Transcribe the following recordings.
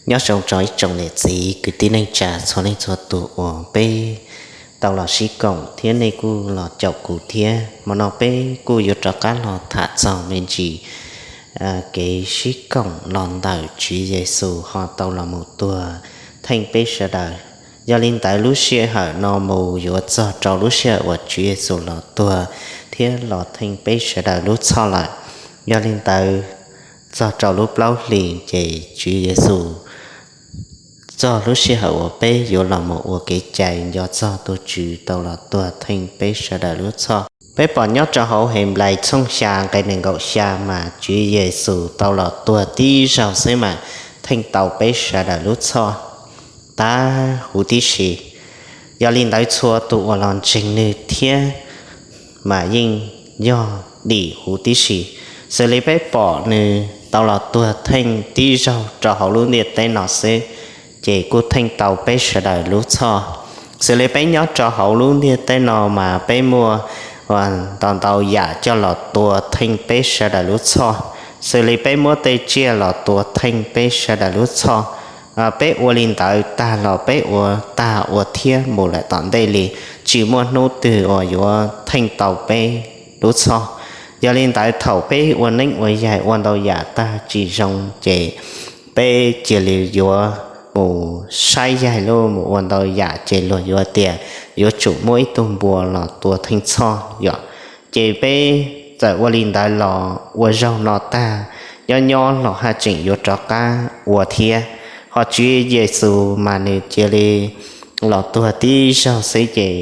Nyob zoo rau ib tsoom niam txiv kwv tij neej tsa txhua leej txhua tus uas peb tau los sib koom thiab nej kuj los caum kuv thiab. Hmo no peb kuj yuav rov qab los tham txog me ntsis kev sib koom los ntawm Tswv Yexus ho tau los mus tuag theej peb sawv daws. Yog li ntawd lub sij hawm no mus yuav txog rau lub sij hawm uas Tswv Yexus los tuag thiab los theej peb sawv daws lub txhoj lawm. Yog li ntawd txog rau lub plaub hlis ces Tswv Yexus txog lub sij hawm uas peb yuav los mus ua kev cai nco txog tus Tswv tau los tuag theej peb sawv daws lub txhoj. Peb pom nyob rau hauv Henplais tshooj xya nqe nees nkaum xya mas Tswv Yexus tau los tuag tib zaug xwb mas theej tau peb sawv daws lub txhoj tag huv tib si. Yog li ntawd txhua tus uas los ntseeg nws thiab mas yeej yog dim huv tib si. Xws li peb pom nws tau los tuag theej tib zaug rau hauv lub ntiaj teb no xwb, ces kuj theej tau peb sawv daws lub txhoj. Xws li peb nyob rau hauv lub ntiaj teb no mas peb muaj ntau ntau yam coj los tua theej peb sawv daws lub txhoj. Xws li peb muab tej tsiaj los tua theej peb sawv daws lub txhoj. Peb ua li ntawd tag los peb ua tag ua thiab mus lawm tom ntej li, tsis muaj hnub twg uas yuav theej tau peb lub txhoj. Yog li ntawd thaum peb ua neeb ua yaig ua ntau yam tag tsis zoo ces peb cia li yuav mus saib yaig lub mus ua ntau yam ces luag yuav tias yuav tsum muab ib tug npua los tua theej txhoj yom. Ces peb txawm ua li ntawd los ua zaug no tag, nyob nyob los haj tseem yuav rov qab ua thiab. Ho Tswv Yexus mas nws cia li los tuag tib zaug xwb ces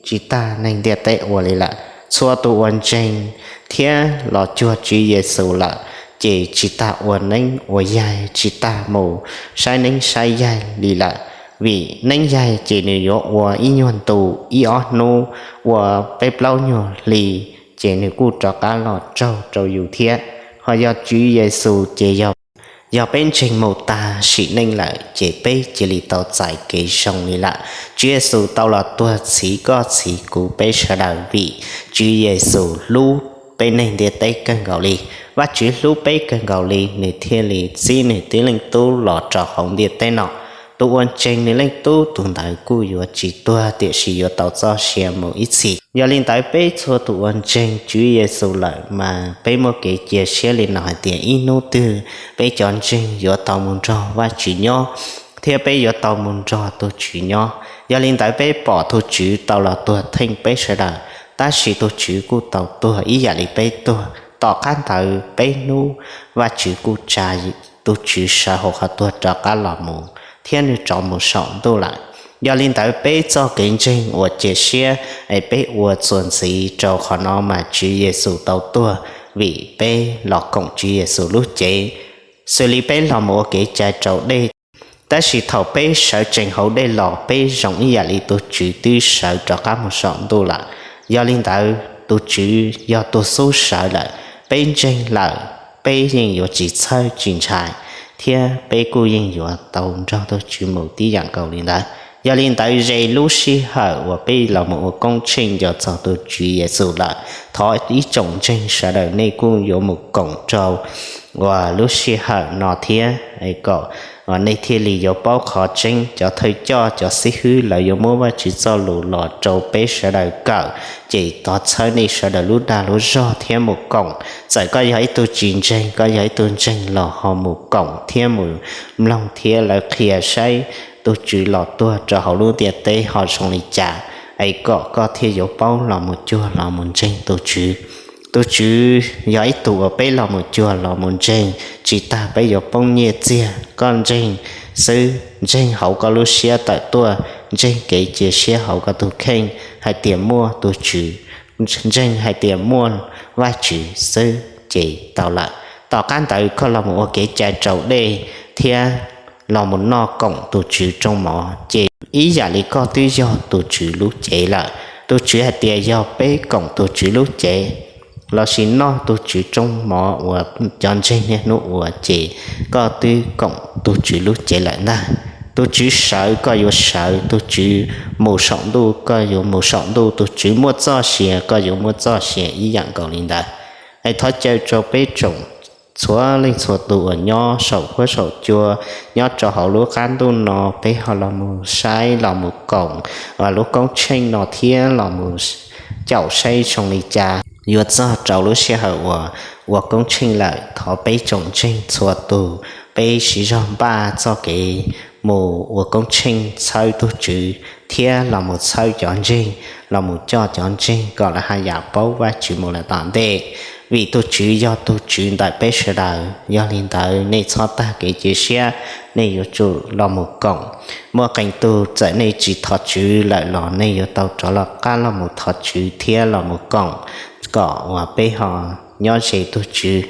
tsis tas neeg ntiaj teb ua li lawm. Txhua tus uas ntseeg thiab los cuag Tswv Yexus lawm ces tsis tas ua neeb ua yaig, tsis tas mus saib neeb saib yaig li lawm. Vim neeb yaig ces nws yuav ua ib nyuag ntu, ib ob hnub, ua peb plaub nyuag hli, ces nws kuj rov qab los tsaug rau yus thiab. Ho yog Tswv Yexus ces yog peb ntseeg mus tag sim neej lawm ces peb cia li tau txais kev zoo li lawm. Tswv Yexus tau los tuag txhiv koj txhiv kuv peb sawv daws vim Tswv Yexus hlub peb neeg ntiaj teb kawg nkaus li. Vajtswv hlub peb kawg nkaus li nws thiaj li txib nws tib leej tub los rau hauv ntiaj teb no. Tus uas ntseeg nws leej tub tus ntawd kuj yuav tsis tuag tiam sis yuav tau txoj sia mus ib txhis. Yog li ntawd peb txhua tus uas ntseeg Tswv Yexus lawm mas peb muaj kev cia siab li no hais tias ib hnub twg peb cov ntseeg yuav tau mus nrog Vajtswv nyob thiab peb yuav tau mus nrog tus Tswv nyob. Yog li ntawd peb pom tus Tswv tau los tuag theej peb sawv daws, tab sis tus Tswv kuj tau tuag ib yam li peb tuag. Tom qab ntawd peb hnub Vajtswv kuj tsa tus Tswv sawv hauv qhov tuag rov qab los mus thiab nws rov mus saum ntuj lawm. Yog li ntawd peb txoj kev ntseeg uas cia siab es peb ua txuas ntxiv rau qhov no mas Tswv Yexus tau tuag vim peb los koom Tswv Yexus lub cev. Xws li peb los mus ua kev cai raus dej, tab sis thaum peb sawv tsees hauv dej los peb zoo ib yam li tus Tswv twb sawv rov qab mus saum ntuj lawm. Yog li ntawd tus Tswv yog tus xub sawv lawm, peb ntseeg lawm, peb yeej yuav tsis txhawj tsis ntshai, thiab peb kuj yeej yuav tau nrog tus Tswv mus tib yam nkaus li ntawd. Yog li ntawd ze lub sij hawm uas peb los mus ua koob tsheej nco txog tus Tswv Yexus lawm, thov ib tsoom ntseeg sawv daws nej kuj yuav mus koom rau uas lub sij hawm no thiab, kom nej thiaj li yuav paub qhov tseeb. Cov thawj coj cov xib hwb lawv yuav muab Vajtswv txoj lus los rau peb sawv daws kawm, ces thov txhawb nej sawv daws lub dag lub zog thiab mus koom. Txawm koj yog ib tug tsis ntseeg, koj yog ib tug ntseeg los ho mus koom thiab mus mloog thiab lawv qhia saib tus Tswv los tuag rau hauv lub ntiaj teb ho zoo li cas, es kom koj thiaj yuav paub los mus cuag los mus ntseeg tus Tswv. Tus Tswv yog ib tug uas peb los mus cuag los mus ntseeg, tsis tas peb yuav poob nyiaj txiag. Koj ntseeg xwb, ntseeg hauv koj lub siab tawm tuaj, ntseeg kev cia siab hauv koj tus kheej hais tias muaj tus Tswv, ntseeg hais tias muaj Vajtswv xwb ces tau lawm. Tom qab ntawd koj los mus ua kev cai raus dej thiab los mus noj koom tus Tswv rooj mov ces ib yam li koj twb yog tus Tswv lub cev lawm. Tus Tswv hais tias yog peb koom tus Tswv lub cev lossis noj tus Tswv rooj mov uas cov ntseeg niaj hnub ua ces koj twb koom tus Tswv lub cev lawm ntag. Tus Tswv sawv koj yuav sawv, tus Tswv mus saum ntuj koj yuav mus saum ntuj, tus Tswv muaj txoj sia koj yuav muaj txoj sia ib yam nkaus li ntawd. Es thov caw rau peb tsoom Txhua leej txhua tus uas nyob saum huab saum cua, nyob rau hauv lub qab ntuj no, peb ho los mus saib, los mus koom lub koob tsheej no thiab los mus caum saib zoo li cas. Yuav txog rau lub sij hawm uas ua koob tsheej lawm, thov peb tsoom ntseeg txhua tus, peb siv zog npaj txoj kev mus ua koob tsheej txhawb tus Tswv thiab los mus txhawb cov ntseeg, los mus coj cov ntseeg kom lawv haj yam paub Vajtswv mus lawm tom ntej. Vim tus Tswv yog tus Tswv ntawm peb sawv daws, yog li ntawd nej txhob tag kev cia siab, nej yuav tsum los mus koom. Muaj qee tus txawm nej tsis thov Tswv lawm los nej yuav tau rov los qab los mus thov Tswv thiab los mus koom, kom uas peb ho nyob ze tus Tswv.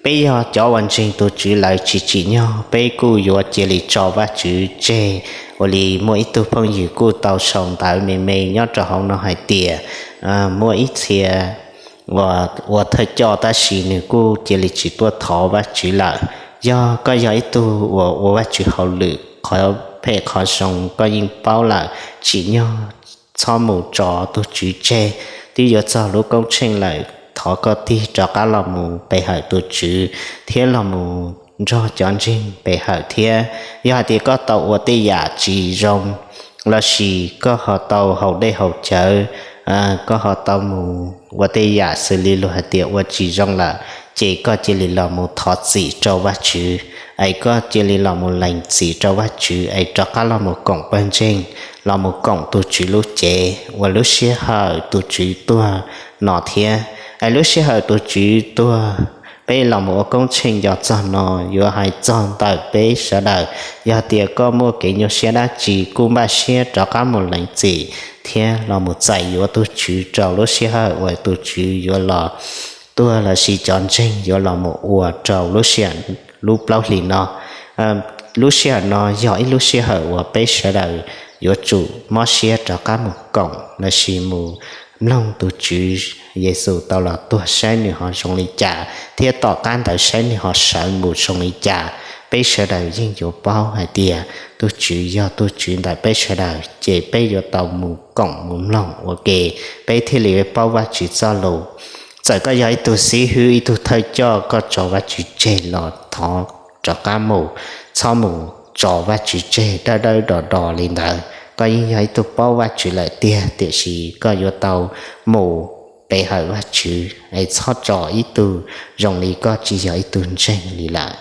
Peb yog cov uas ntseeg tus Tswv lawm tsis tsim nyog peb kuj yuav cia li tso Vajtswv tseg. Ua li muaj ib tug phooj ywg kuj tau sau ntawv me me nyob rau hauv no hais tias, muaj ib txhia uas ua thawj coj tab sis nws kuj cia li tsis tuaj thov Vajtswv lawm. Yog koj yog ib tug uas ua Vajtswv hauj lwm, qhov phem qhov zoo koj yeej paub lawm, tsim nyog txhob mus tso tus Tswv tseg. Twb yuav txog lub koob tsheej lawm, thov koj tig rov qab los mus pe hawm tus Tswv thiab los mus nrog cov ntseeg pe hawm thiab. Yog hais tias koj tau ua tej yam tsis zoo, lossis koj ho tau haus dej haus cawv, koj ho tau mus ua tej yam xws li luag hais tias ua tsis zoo lawm, ces koj cia li los mus thov txim rau Vajtswv, es koj cia li los mus lees txim rau Vajtswv es rov qab los mus koom pawg ntseeg, los mus koom tus Tswv lub cev uas lub sij hawm tus Tswv tuag no thiab. Es lub sij hawm tus Tswv tuag, peb los mus ua koob tsheej nco txog no, yuav hais txog ntawm peb sawv daws. Yog tias koj muaj kev nyuaj siab dab tsi, kuj npaj siab rov qab mus lees txim thiab los mus txais yuav tus Tswv rau lub sij hawm uas tus Tswv yuav los tuag lossis cov ntseeg yuav los mus ua rau lub sij hawm, lub plaub hlis no. Lub sij hawm no yog ib lub sij hawm uas peb sawv daws yuav tsum mob siab rov qab mus koom lossis mus mloog tus Tswv Yexus tau los tuag saib nws ho zoo li cas thiab tom qab ntawd saib nws ho sawv mus zoo li cas. Peb sawv daws yeej yuav paub hais tias tus Tswv yog tus Tswv ntawm peb sawv daws, ces peb yuav tau mus koom mus mloog ua ke, peb thiaj li paub Vajtswv txoj lus. Txawm koj yog ib tug xib hwb, ib tug thawj coj, koj tso Vajtswv tseg los thov rov qab mus, txhob mus tso Vajtswv tseg dawb dawb do do li ntawd. Koj yeej yog ib tug paub Vajtswv lawm tiag, tiam sis koj yuav tau mus pe hawm Vajtswv, es txhob tso ib tug zoo li koj tsis yog ib tug ntseeg li lawm.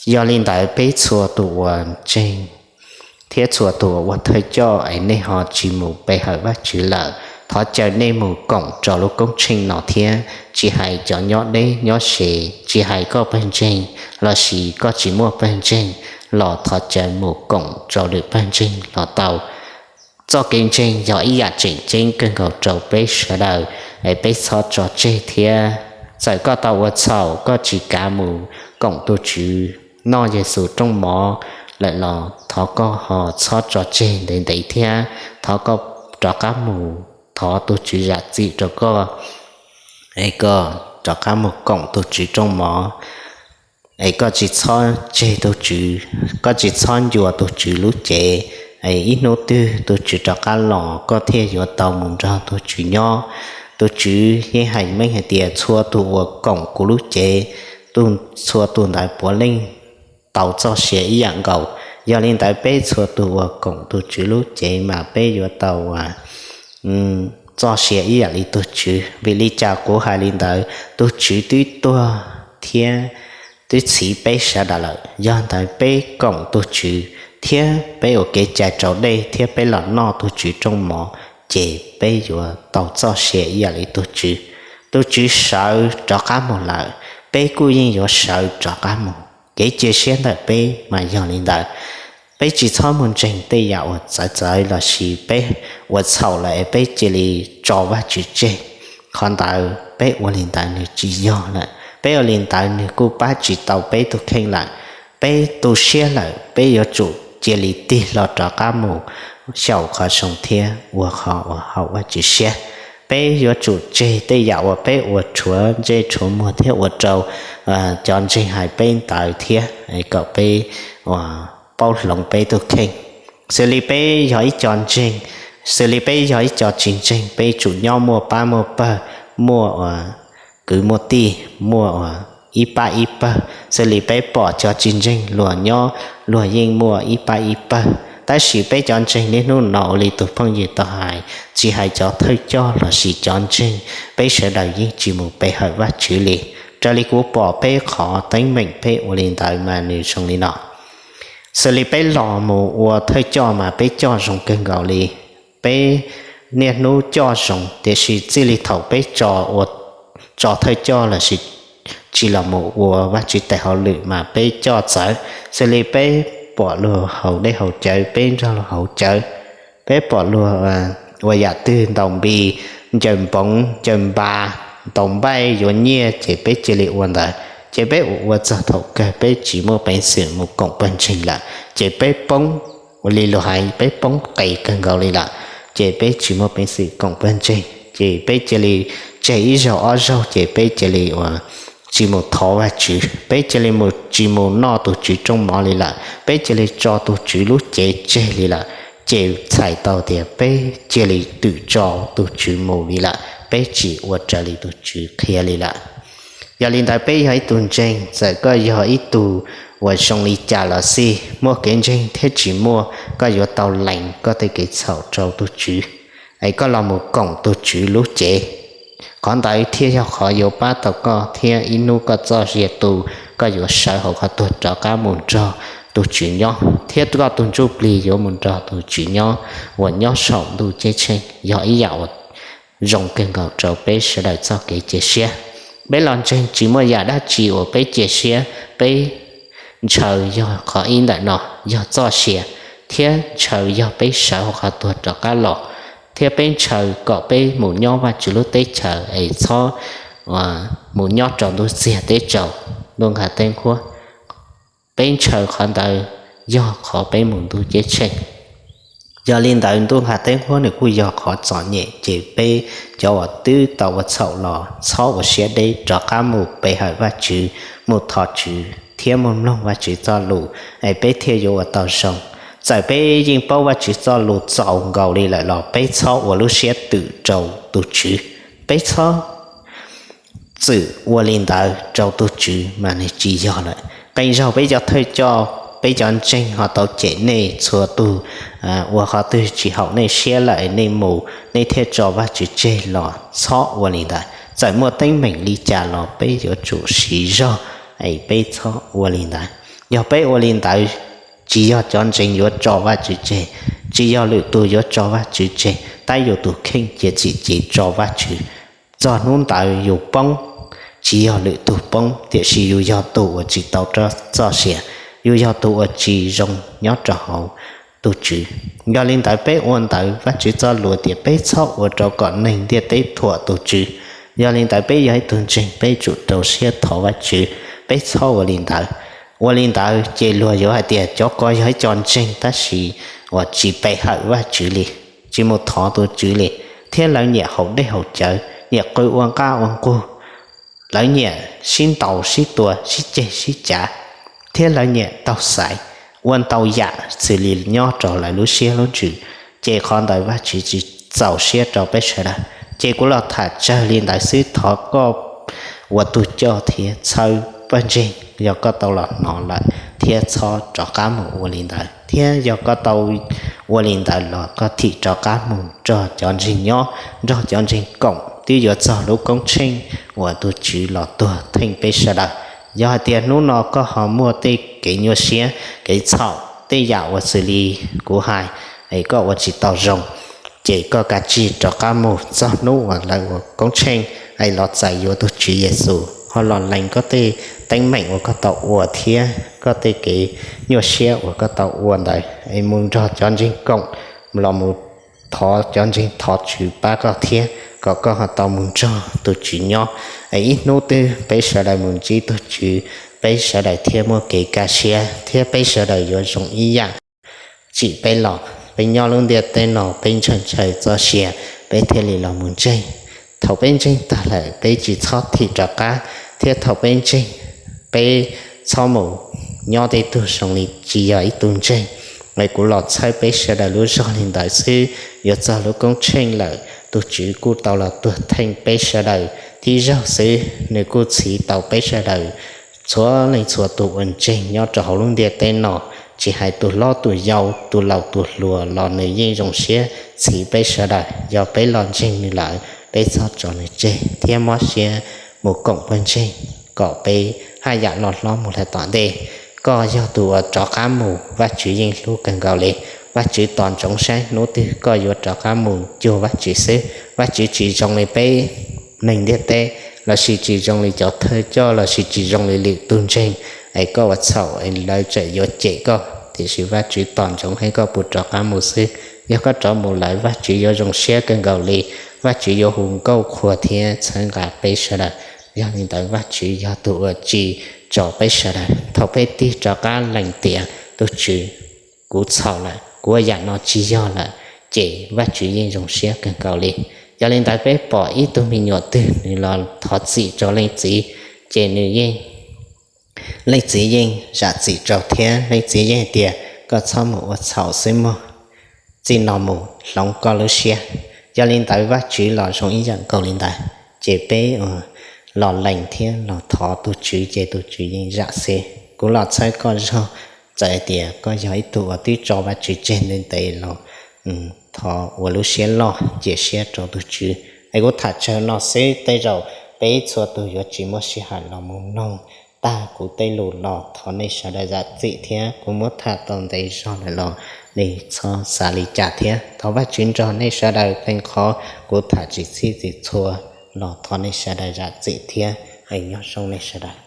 Yog li ntawd peb txhua tus uas ntseeg thiab txhua tus uas ua thawj coj es nej ho tsis mus pe hawm Vajtswv lawm, thov caw nej mus koom rau lub koob tsheej no thiab. Tsis hais cov nyob deb nyob ze, tsis hais koj pawg ntseeg lossis koj tsis muaj pawg ntseeg, los thov caw mus koom rau lwm pawg ntseeg los tau. Txoj kev ntseeg yog ib yam tseem ceeb kawg nkaus rau peb sawv daws, es peb txhob tso tseg thiab. Txawm koj tau ua txhaum, koj tsis kav mus koom tus Tswv noj Yexus rooj mov lawm los thov koj ho txhob tso tseg ntev ntev thiab. Thov koj rov qab mus thov tus Tswv zam txim rau koj, es koj rov qab mus koom tus Tswv rooj mov, es koj tsis txhob tseg tus Tswv, koj tsis txhob ncua tus Tswv lub cev. Es ib hnub twg tus Tswv rov qab los, koj thiaj yuav tau mus nrog tus Tswv nyob. Tus Tswv yeej hais meej hais tias, txhua tus uas koom kuv lub cev, txhua tus ntawd puav leej tau txoj sia ib yam nkaus. Yog li ntawd, peb txhua tus uas koom tus Tswv lub cev mas peb yuav tau txoj sia ib yam li tus Tswv. Vim li cas kuv hais li ntawd? Tus Tswv twb tuag thiab twb txhiv peb sawv daws lawm. Yog ntawd, peb koom tus Tswv thiab peb ua kev cai raus dej thiab peb los noj tus Tswv rooj mov, ces peb yuav tau txoj sia ib yam li tus Tswv. Tus Tswv sawv rov qab mus lawm, peb kuj yeej yuav sawv rov qab mus. Kev cia siab ntawm peb mas yog li ntawd. Peb tsis txhob mus ntseeg tej yam uas txawv txawv lossis peb ua txhaum lawm es peb cia li tso Vajtswv tseg. Qhov ntawd peb ua li ntawd nws tsis yog lawm. Peb ua li ntawd nws kuj pab tsis tau peb tus kheej lawm. Peb tu siab lawm, peb yuav tsum cia li tig hlo rov qab mus xyaum qhov zoo thiab ua qhov uas haum Vajtswv siab. Peb yuav tsum tseg tej yam uas peb ua rhuav ntsej rhuav muag thiab ua rau cov ntseeg hais peb ntawd thiab, kom peb ua paub hloov peb tus kheej. Xws li peb yog ib co ntseeg, xws li peb yog ib co tsis ntseeg, peb tsum nyob muaj pab muaj pawg, muaj ua kwv muaj tij, muaj ua ib pab ib pawg. Xws li peb pom cov tsis ntseeg luag nyob, luag yeej muaj ib pab ib pawg, tab sis peb cov ntseeg niaj hnub no ua li tus phooj ywg tau hais, tsis hais cov thawj coj lossis cov ntseeg, peb sawv daws yeej tsis mus pe hawm Vajtswv li. Raws li kuv pom peb qhov teeb meem peb ua li ntawd mas nws zoo li no. Xws li peb los mus ua thawj coj mas peb coj zoo kawg nkaus li. Peb niaj hnub coj zoo, tiam sis txij li thaum peb tso thawj coj lossis tsis los mus ua Vajtswv tes hauj lwm mas peb coj txawv. Xws li peb pom luag haus dej haus cawv, peb nrog luag haus cawv. Peb pom luag ua yam twg ntaus npis, ncaws npoov ncaws npas, ntaus npaij yuav nyiaj ces peb cia li ua ntawd. Ces peb ua ua txog thaum kawg peb tsis muaj peev xwm mus koom pawg ntseeg lawm ces peb poob, ua li luag hais peb poob qes kawg nkaus li lawm. Ces peb tsis muaj peev xwm koom pawg ntseeg ces peb cia li tseg ib zaug ob zaug ces peb cia li ua tsis mus thov Vajtswv, peb cia li mus tsis mus noj tus Tswv rooj mov li lawm, peb cia li tso tus Tswv lub cev tseg li lawm. Ces txhais tau tias peb cia li twm tso tus Tswv mus li lawm, peb tsis ua raws li tus Tswv qhia li lawm. Yog li ntawd peb yog ib tug ntseeg, txawm koj yog ib tug uas zoo li cas los xij, muaj kev ntseeg thiab tsis muaj, koj yuav tau lees koj tej kev txhaum rau tus Tswv, es koj los mus koom tus Tswv lub cev. Qhov ntawd thiaj yog qhov yuav pab tau koj thiab ib hnub koj txoj sia tu, koj yuav sawv hauv qhov tuag rov qab mus nrog tus Tswv nyob thiab koj tus ntsuj plig yuav mus nrog tus Tswv nyob uas nyob saum ntuj ceeb tsheej. Yog ib yam uas zoo kawg nkaus rau peb sawv daws txoj kev cia siab. Peb los ntseeg tsis muaj yam dab tsi uas peb cia siab, peb ntshaw yog qhov ib ntawm no, yog txoj sia, thiab ntshaw yog peb sawv hauv qhov tuag rov qab los, thiab peb ntshaw kom peb mus nyob Vajtswv lub teb chaws es txhob mus nyob rau ntuj txiag teb tsaus, ntuj nqa teb nqhuab. Peb ntshaw qhov ntawd yog qhov peb mus ntuj ceeb tsheej. Yog li ntawd ntuj nqa teb nqhuab nws kuj yog qhov txom nyem, ces peb cov uas twb tau ua txhaum los txhob ua siab deb, rov qab mus pe hawm Vajtswv, mus thov Tswv thiab mus mloog Vajtswv txoj lus, es peb thiaj yuav ua tau zoo. Txawm peb yeej paub Vajtswv txoj lus txaus nkaus li lawm los peb txhob ua lub siab twm rau tus Tswv. Peb txhob txwm ua li ntawd rau tus Tswv mas nws tsis yog lawm. Qee zaug peb cov thawj coj, peb cov ntseeg ho tau cem nej txhua tus, ua qhov twg tsis haum nej siab lawm nej mus, nej thiaj tso Vajtswv tseg los txhob ua li ntawd. Txawm muaj teeb meem li cas los peb yuav tsum siv zog, es peb txhob ua li ntawd. Yog peb ua li ntawd, tsis yog cov ntseeg yuav tso Vajtswv tseg, tsis yog lwm tus yuav tso Vajtswv tseg, tab yus tus kheej cia txim ces tso Vajtswv. Txog hnub ntawd yus poob, tsis yog lwm tus poob, tiam sis yus yog tus uas tsis tau rov txoj sia, yus yog tus uas tsis zoo nyob rau hauv tus Tswv. Yog li ntawd peb ua ntawd Vajtswv txoj lus tias peb txhob ua rau kom neeg ntiaj teb thuam tus Tswv. Yog li ntawd peb yog ib tug ntseeg peb tsum rau siab thov Vajtswv, peb txhob ua li ntawd. Ua li ntawd ces luag yuav hais tias cov ko yog ib co ntseeg tab sis uas tsis pe hawm Vajtswv li, tsis mus thov tus Tswv li, thiab lawv nyiam haus dej haus cawv, nyiam qw ua nqaj ua nqug, lawv nyiam sib ntaus sib tua sib ceg sib cav, thiab lawv nyiam taug xaiv, ua ntau yam xws li nyob rau lawv lub siab lub ntsws, ces qhov ntawd Vajtswv tsis txaus siab rau peb sawv daws. Ces kuv los tham tsawg li ntawd xwb, thov koj ua tus coj thiab txhawb pawg ntseeg, yog koj tau los hnov lawm thiab txhob rov qab mus ua li ntawd, thiab yog koj tau ua li ntawd los koj thim rov qab mus nrog cov ntseeg nyob, nrog cov ntseeg koom, twb yuav txog lub koob tsheej uas tus Tswv los tuag theej peb sawv daws. Yog hais tias hnub no koj ho muaj tej kev nyuaj siab kev txhaum, tej yam uas xws li kuv hais, es koj ua tsis tau zoo, ces koj kav tsij rov qab mus txog hnub uas lawv ua koob tsheej, es los txais yuav tus Tswv Yexus ho los lees koj tej teeb meem uas koj tau ua thiab koj tej kev nyuaj siab uas koj tau ua ntawd, es mus nrog cov ntseeg koom, los mus thov cov ntseeg thov Tswv pab koj thiab kom koj ho tau mus nrog tus Tswv nyob, es ib hnub twg peb sawv daws mus ntsib tus Tswv, peb sawv daws thiaj muaj kev kaj siab thiab peb sawv daws yuav zoo ib yam. Tsim peb los, peb nyob lub ntiaj teb no peb ntshaw ntshaw txoj sia, peb thiaj li los mus ntseeg. Thaum peb ntseeg tag lawm peb tsis txhob thim rov qab, thiab thaum peb ntseeg, peb txhob mus nyob tej tug zoo li tsis yog ib tug ntseeg. Es kuv los txhawb peb sawv daws lub zog li ntawd xwb, yuav txog lub koob tsheej lawm tus Tswv kuj tau los tuag theej peb sawv daws tib zaug xwb nws kuj txhiv tau peb sawv daws txhua leej txhua tus uas ntseeg nyob rau hauv lub ntiaj teb no, tsis hais tus hlob tus yau tus laus tus hluas los nws yeej zoo siab txhiv peb sawv daws. Yog peb los ntseeg nws lawm, peb txhob tso nws tseg thiab mob siab mus koom pawg ntseeg kom peb haj yam loj hlob mus rau tom ntej. Koj yog tus uas rov qab mus, Vajtswv yeej hlub kawg nkaus li. Vajtswv tos ntsoov saib hnub twg koj yuav rov qab mus cuag Vajtswv xwb. Vajtswv tsis zoo li peb neeg ntiaj teb, lossis tsis zoo li cov thawj coj, lossis tsis zoo li lwm tus ntseeg, es koj ua txhaum es lawv tseem yuav cem koj, tiam sis Vajtswv tos ntsoov saib koj puas rov qab mus xwb. Yog koj rov mus lawm, Vajtswv yuav zoo siab kawg nkaus li. Vajtswv yuav hu nkauj qhuas thiab txhawb nqa peb sawv daws. Yog li ntawd, Vajtswv yog tus uas tsim tso peb sawv daws. Thaum peb tig rov qab lees tias, Tus Tswv, kuv txhaum lawm, kuv ua yam no tsis yog lawm, ces Vajtswv yeej zoo siab kawg nkaus li. Yog li ntawd, peb pom ib tug me nyuam twg nws los thov txim rau leej txiv, ces nws yeej, leej txiv yeej zam txim rau thiab. Leej txiv yeej tias, Koj txhob mus ua txhaum xwb mog, txij no mus hloov koj lub siab. Yog li ntawd, Vajtswv los zoo ib yam nkaus li ntawd. Ces peb los lees thiab los thov tus Tswv, ces tus Tswv yeej zam xwb. Kuv los txhawb koj zog, txawm hais tias koj yog ib tug uas twb tso Vajtswv tseg ntev ntev los thov ua lub siab loj, cia siab rau tus Tswv. Es kuv tham tsawg no xwb, tej zaum peb txhua tus yuav tsis muaj sij hawm los mus mloog tag kuv tej lus los thov nej sawv daws zam txim thiab. Kuv muab tham tau ntev zog lawm los nej txhob xav li cas thiab. Thov Vajtswv nrog nej sawv daws. Qee qhov kuv tham tsis txhij tsis txhua los thov nej sawv daws zam txim thiab. Es nyob zoo nej sawv daws.